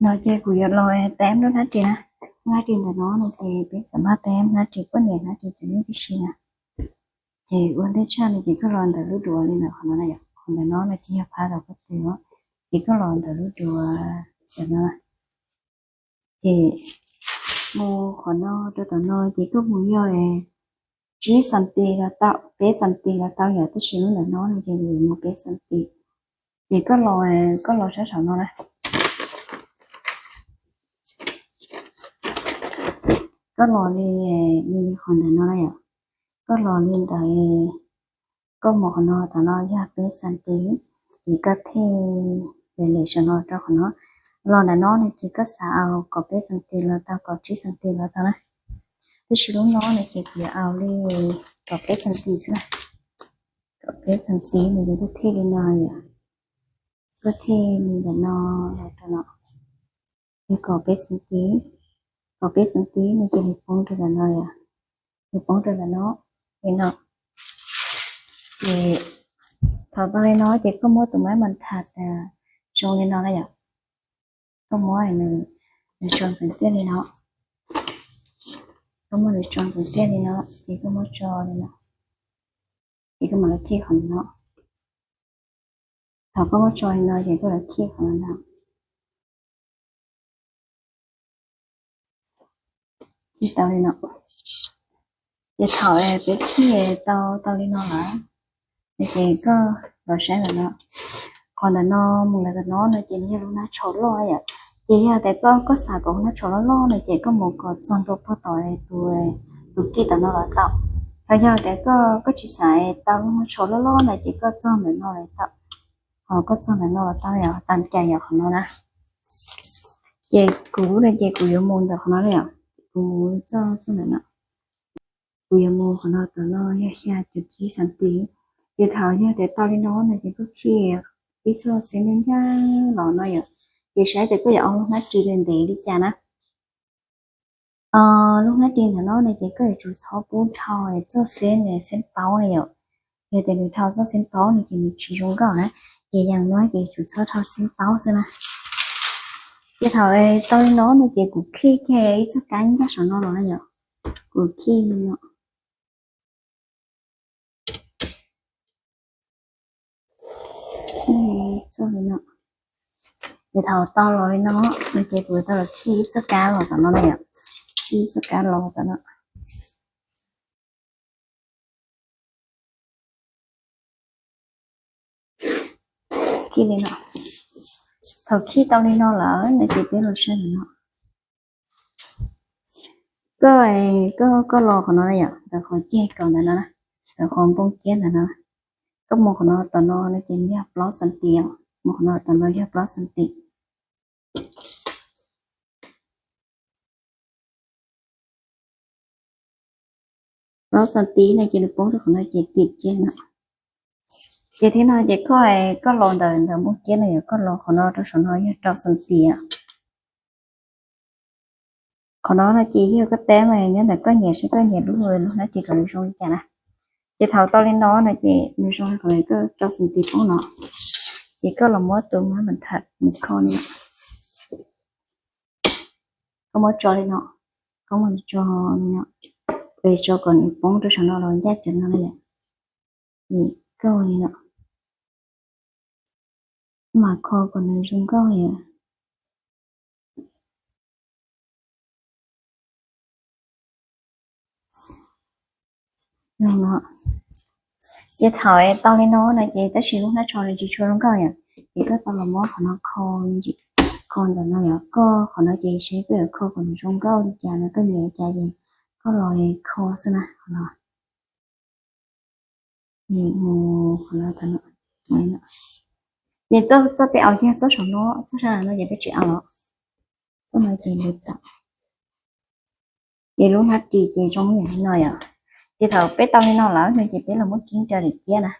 No ces kuv yuav los teb lub hnab ris na. Hnab ris ntawm no no ces peb xam maj teb hnab ris poj niam hnab ris txiv neej tib si na. Ces ua ntej tshaj no ces koj los ntawm lub duav li ntawm qhov no na yom, qhov ntawm no no ces yog phab rau koj tes os. Ces koj los ntawm lub duav ntawm no. Ces mus qhov no rau tom no ces koj mus yog tsib xas tis los tau, peb xas tis los tau yom, tab sis lub ntawm no no ces yuav mus peb xas tis. Ces koj los, koj los sab saum no na. Koj los li, li qhov ntawm no na yom. Koj los li ntawd, koj mus qhov no tom no yog peb xas tis, ces koj thij lem lem saum no rau qhov no. Los ntawm no no ces koj xav kaum peb xas tis los tau, kaum tsib xas tis los tau na. Tab sis lub no no ces kuv yuav au li kaum peb xas tis xwb na. Kaum peb xas tis no ces koj thij li no yom. Koj thij li ntawm no los rau no. Yog kaum peb xas tis, kaum peb xas tis no ces nws poob rau ntawm no yom. Nws poob rau ntawm no, li no. Ces thaum tau li no ces koj muab tus maj mam thas zoo li no na yom. Koj muab nws, nws tso ntxeev tiaj li no. Koj muab nws tso ntxeev tiaj li no, ces koj muab tso li no. Ces koj mam li thij qhov no. Thaum koj muab tso li no ces koj los thij qhov no. Thij tau li no. Ces thaum peb thij tau tau li no lawm, ces koj los saib ntawm no. Qhov ntawm no mus lawm tom no no ces nws yog lub hnab tsho loj yom. Ces yog tias koj, koj xav kom lub hnab tsho loj loj no ces koj mus kom txog ntua puag tom tus, tus kij tom no los tau. Ho yog tias koj, koj tsis xav tau lub hnab tsho loj loj no ces koj txog ntawm no los tau. Ho koj txog ntawm no los tau yom, tam cas yog qhov no na. Ces kuv no ces kuv yuav mus ntawm qhov no na yom. Kuv mus txog, txog ntawm no. Kuv yuav mus qhov no tom no yog xya caum tsib xas tis. Ces thaum yog tias tau li no no ces koj khij ib txoj xeeb ncaj ncaj los no yom. Ces saib tias koj yuav ua lub hnab ris li ntev li cas na. Lub hnab ris ntawm no no ces koj yuav tsum txhob pub dhau txoj xeeb, xeeb paub na yom. Yog tias nws dhau txoj xeeb paub no ces nws tsis zoo nkauj na. Ces yam no ces yuav tsum txhob dhau xeeb paub xwb na. Ces thaum tau li no no ces kuv khij kiag ib txoj kab ncaj saum no los na yom. Kuv khij li no. Khij txoj li no. Ces thaum tau los li no no ces kuv tau los khij ib txoj kab los tom no na yom. Khij ib txoj kab los tom no. Khij li no. Thaum khij tau li no lawm no ces peb los saib ntawm no. Koj, koj, koj los qhov no na yom, ntawm qhov ceg kaum ntawm no na, ntawm qhov npoo ciab ntawm no. Koj mus qhov no tom no no ces nws yog plaub xas tis, mus qhov no tom no yog plaub xas tis. Plaub xas tis no ces nws poob rau qhov no ces tim ciab no. Ces thiab no ces koj, koj los ntawm, ntawm npoo ciab no yom, koj los qhov no rau saum no yog rau xas tis. Qhov no no ces yog koj teb mas nyob ntawm koj nyiam seb koj nyiam lub, lub hnab ris kom nws zoo li cas na. Ces thaum tau li no no ces nws zoo li qhov no, koj rau xas tis poob no. Ces koj los muab tus maj mam tham nws kho li no. Koj muab tso li no, koj muab tso li no, es tso kom nws poob rau saum no los ncaj cov no na yom. Ces koj li no, mam kho kom nws zoo nkauj yom. Ces thaum tau li no no ces tab sis lub hnab tsho nws tsis tshua zoo nkauj yom. Ces koj tau los muab qhov no kho, kho ntawm no yom, koj qhov no ces seb koj yuav kho kom nws zoo nkauj li cas no, koj nyiam li cas ces koj los kho xwb na, qhov no. Ces txoj, txoj peb au ces txoj saum no, txoj sab no ces peb tsis au los. Txoj no ces li tau. Ces lub hnab ris ces zoo yam li no yom. Ces thaum peb tau li no lawm no ces peb los muab kib rau daim ciab na.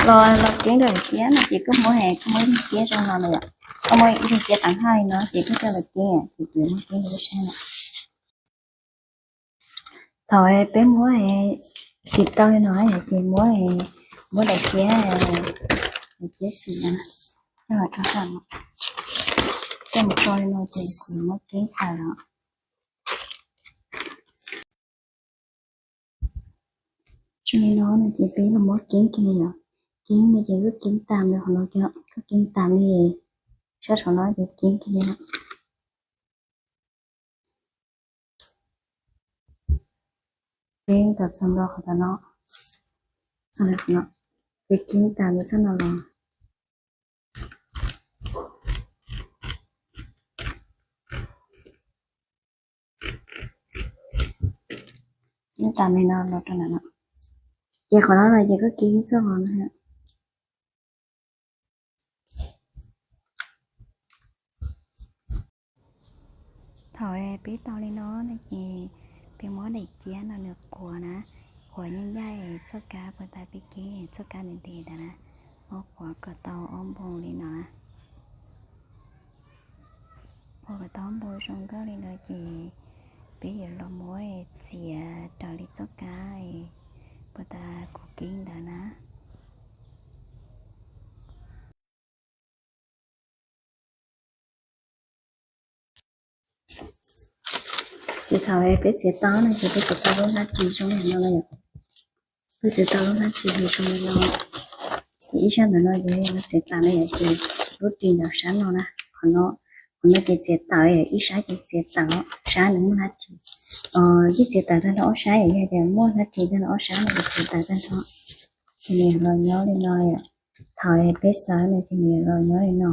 Los, los kib rau daim ciab no ces koj muab, koj muab ib leeg ciab zoo no na yom. Koj muab ib leeg ciab tag haj li no ces koj coj los kib, ces kuv muab kib rau peb saib na. Thaum peb muab tim tau li no ces muab, muab daim ciab kiab xim na, coj los rau sab no. Coj mus tso li no ces kuv muab keeb tas lawm. Tso li no no ces peb los muab keeb kiag li yom. Keeb no ces koj keeb tas li qhov no, koj keeb tas li sab saum no ces keeb kiag li no. Keeb tas txog ntua qhov no, txog li qhov no, ces keeb tas li txog no los. Nyob tas li no los rau ntawm no. Ces qhov no no ces koj keeb txog qhov no. Thaum peb tau li no no ces peb muab daim ciab no nws quav na, quav ncaj ncaj es txoj kab puas tas peb keeb txoj kab ntev ntev ntawd na, muab quav kom tau ob npoo li no na. Quav kom tau ob npoo zoo nkauj li no ces peb yuav los muab txiav raws li txoj kab puas tas kuv keeb ntawd na. Ces thaum peb txiav tau no ces peb txiav tau lub hnab ris zoo li no na yom. Peb txiav tau lub hnab ris zoo li no. Ces ib sab ntawm no ces txiav tawm na yom, ces lub ris ntawm sab no na, qhov no, qhov no ces txiav tawm, ib sab ces txiav tawm, sab nws muaj hnab ris. Yeej txiav tawm tag nrho ob sab yom, yog tias muaj hnab ris tag nrho ob sab no ces txiav tawm tag nrho. Ces nws los nyob li no yom. Thaum peb xav no ces nws los nyob li no.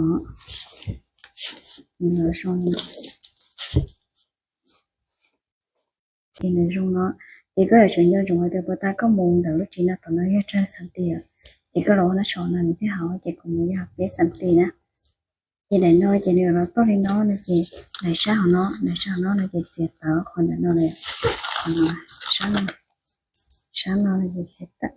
Nws los zoo li no. Ces nws zoo no, ces koj yuav tsum nco ntsoov hais tias puas tas koj mus ntawm lub ris no tom no yog tsawg xas tis, ces koj los ua nab saum no nws thiaj haum, ces kuv mus yog peb xas tis na. Ces daim no ces nws yuav los toj li no no ces daim sab hauv no, daim sab hauv no no ces txiav tawm qhov ntawm no, sab no, sab no no ces txiav tawm.